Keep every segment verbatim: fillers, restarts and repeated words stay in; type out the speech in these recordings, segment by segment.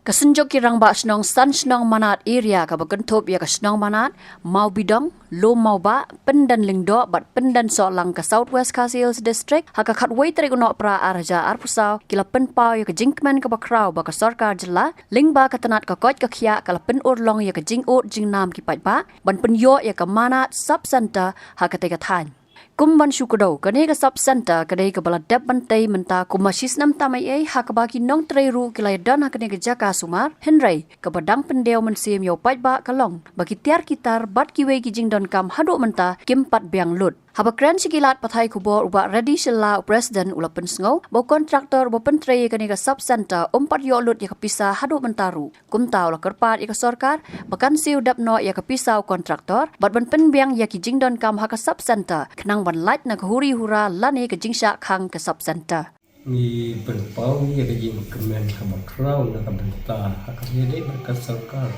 Ka Synjuk ki Rangbah Shnong san shnong Manad area kaba kynthup ïa ka shnong Manad, Mawbidong, Lum Mawbah, Pyndenlyngdoh bad Pyndensohlang ka South West Khasi Hills District, ha ka khatwei tarik u Nohprah ar hajar arphew saw, ki la pynpaw ïa ka jingkmen kaba khraw ba ka sorkar jylla lyngba ka tnat ka koit ka khiah ka la pynurlong ïa ka jingud jingnam ki paidbah ban pynïoh ïa ka Manad Sub Centre ha katei ka thaiñ. Kum ban shu kdew, kane ka Sub Centre ka dei kaba la dep ban tei mynta kumba shisnem tam eiei, ha kaba ki nongtrei ruh ki la ïadon ha kane ka jaka sumar, hynrei kaba dang pyndew mynsiem ïa u paidbah ka long ba ki tiar ki tar bad kiwei ki jingdonkam haduh mynta kim pat biang lut. Haba kren sha ki lad pathai khubor u Bah Reddy Shylla, u President, u la pynsngew ba u kontraktor uba pyntrei ïa kane ka Sub Centre um pat ïoh lut ïa ka pisa haduh mynta ruh. Kumta u la kyrpad ïa ka sorkar ba kan siew dep noh ïa ka pisa u kontraktor bad ban pynbiang ïa ki jingdonkam ha ka Sub Centre khnang ban lait na ka huri hura lane ka jingshah khang ka Sub Centre. Ngi pynpaw ïa ka jingkmen kaba khraw na ka bynta ha kaba ïadei bad ka sorkar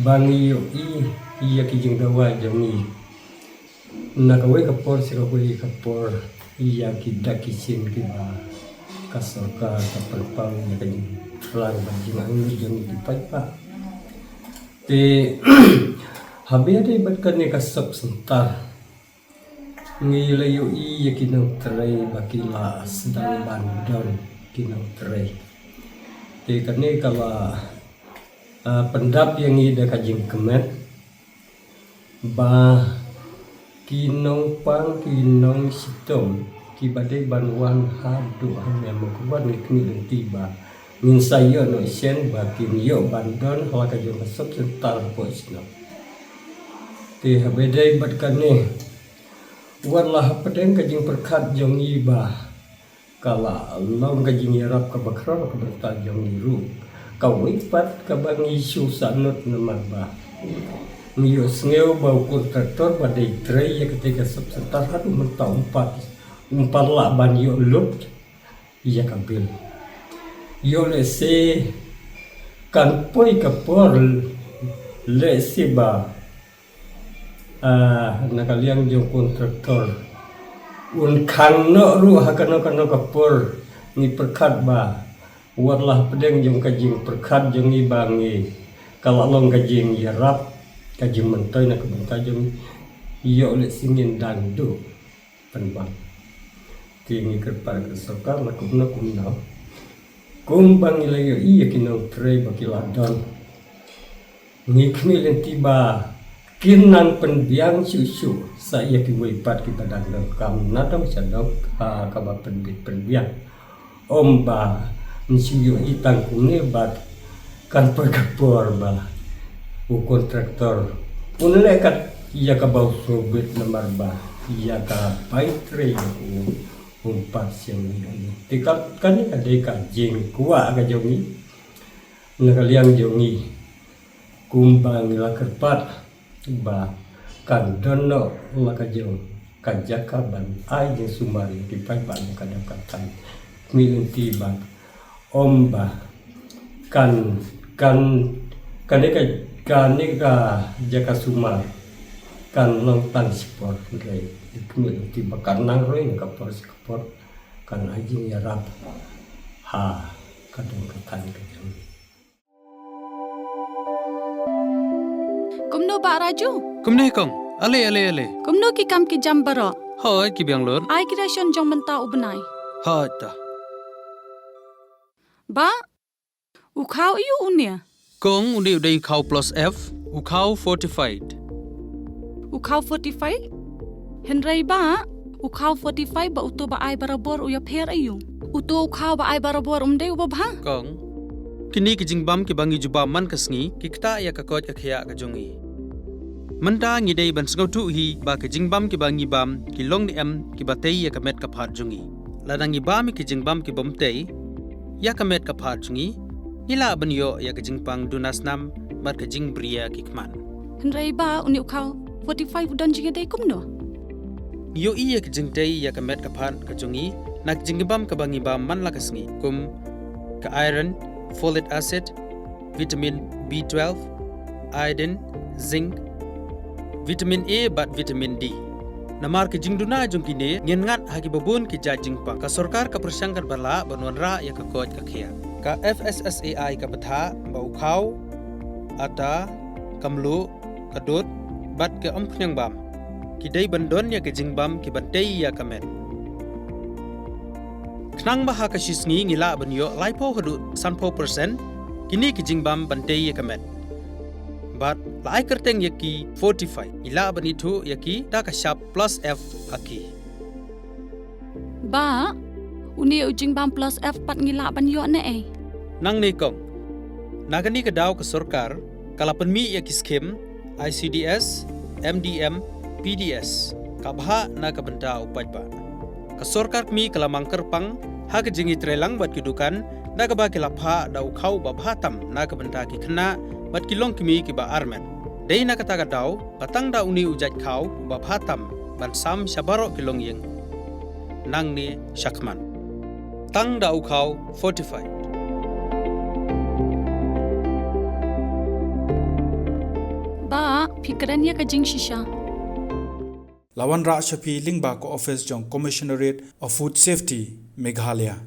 ba ngi ïohi ïa ki jingdawa jong ngi na kawei ka por sha kawei ka por ïa ki dak ki shin kiba ka sorkar ka pynpaw ïa ka jingpyrshang bad jingangnud jong ngi ki paidbah. Te haba ïadei bad kane ka Sub Centre, ngi la ïohi ïa ki nongtrei ba ki la sdang ban don ki nongtrei. Te kane ka la, ah, pyndap ïa ngi da ka jingkmen ba ki nongpang ki nongshitom kiba dei ban wan haduh hangne, ma ki wan, ngi khmih lynti ba ngin sa ïoh noh shen ba kin ïoh ban don ha la ka jong ka Sub Centre hapoh shnong. Te haba ïadei bad kane, wat la hapdeng ka jingpyrkhat jong ngi ba ka la long ka jingïarap kaba khraw na ka bynta jong ngi ruh. Kawei pat kaba ngi shu sahnud namar ba ngi ïohsngew ba u kontraktor ba dei trei ïa katei ka Sub Centre haduh mynta um pat, um pat lah ban ïoh lut ïa ka bil. Ïoh lehse kan poi ka por lehse ba Ah, na ka liang jong kontraktor un khang noh ruh ha kano kano ka por. Ngi pyrkhat ba wat la hapdeng jong ka jingpyrkhat jong ngi ba ngi, ka la long ka jingïarap, ka jingmyntoi na ka bynta jong ngi, ïoh lehse ngin dang duh pynban. Te ngi kyrpad ka sorkar la kumno kumno, kumba ngi la ïohi ïa ki nongtrei ba ki la don, ngi khmih lynti ba kin nang pynbiang shuh shuh sa ïa kiwei pat kiba dang donkam na dong sha dong, ha kaba pynbit pynbiang. Ym ba ngi shu ïohi tang kumne bad kan poi ka por ba u kontraktor un leh kat ïa kaba u sngewbit namar ba ïa ka bai trei ïa u um pat sngewbit. Te ka, kane ka dei ka jingkwah ka jong ngi na ka liang jong ngi. Kumba ngi la kyrpad ba kan don noh la ka jong ka jaka ban ai jingsumar ïa ki paidbah jong ka dong ka thaiñ. Khmih lynti ba ym ba kan, kan, kane ka, kane ka jaka sumar kan long tang shipor, hynrei khmih lynti ba kan nang roi na ka por sha ka por, kan ai jingïarap ha ka dong ka thaiñ ka jong ngi. Kumno Bah Raju? Kumne kong. Ale, ale, ale. Kumno ki kam ki jam baroh? Hooid, ki biang lut. Ai ki ration jong mynta u bnai. Hooid ta. Bah, u khaw aiu une? Kong, une u dei u khaw plus F, u khaw fortified. U khaw fortified? Hynrei bah, u khaw fortified bad uto ba ai barabor u ïapher aiu? Uto u khaw ba ai barabor um dei uba bha? Kong, kine ki jingbam kiba ngi jubab man ka sngi ki ktah ïa ka koit ka khiah ka jong ngi. Mynta ngi dei ban sngewthuh hi ba ki jingbam kiba ngi bam ki long ne em kiba tei ïa ka met ka phad jong ngi. Lada ngi bam ïa ki jingbam kibym tei ïa ka met ka phad jong ngi, ngi lah ban ïoh ïa ka jingpang duna snam bad ka jingbriew ki khmat. Hynrei bah, une u khaw fortified u don jingïadei kumno? Ngi ïohi ïa ka jingtei ïa ka met ka phad ka jong ngi na ka jingbam kaba ngi bam man la ka sngi, kum ka iron, folic acid, vitamin B twelve, iodine, zinc, vitamin A bad vitamin D. Namar ka jingduna jong kine, ngin ngat ha kiba bun ki jait jingpang. Ka sorkar ka pyrshang katba lah ban wanrah ïa ka koit ka khiah. Ka F S S A I ka bthah ba u khaw, ata, ka mluh, ka dud bad ka umkhniang bam ki dei ban don ïa ka jingbam ki ban tei ïa ka met. Khnang ba ha ka shi sngi ngi lah ban ïoh laiphew haduh sanphew percent kine ki jingbam ban tei ïa ka met. Bad la ai kyrteng ïa ki Fortify, ngi lah ban ithuh ïa ki da ka shap plus F ha ki. Bah, une u jingbam plus F pat ngi lah ban ïoh ne ei? Nangne kong, na kane ka daw ka sorkar ka la pynmih ïa ki skim I C D S, M D M, P D S, ka bhah na ka bynta u paidbah. Ka sorkar kmie ka la mang kyrpang ha ka jingïatreilang bad ki dukan, da kaba ki la phah da u khaw ba bha tam na ka bynta ki khynnah bad ki longkmie kiba armet. Dei na kata ka daw ba tang da une u jait khaw ba bha tam ban sam sha baroh ki longïing. Nangne shakhmat, tang da u khaw Fortify. Bah, phi kren ïa ka jingshisha. La wanrah sha phi lyngba ka office jong Commissionerate of Food Safety, Meghalaya.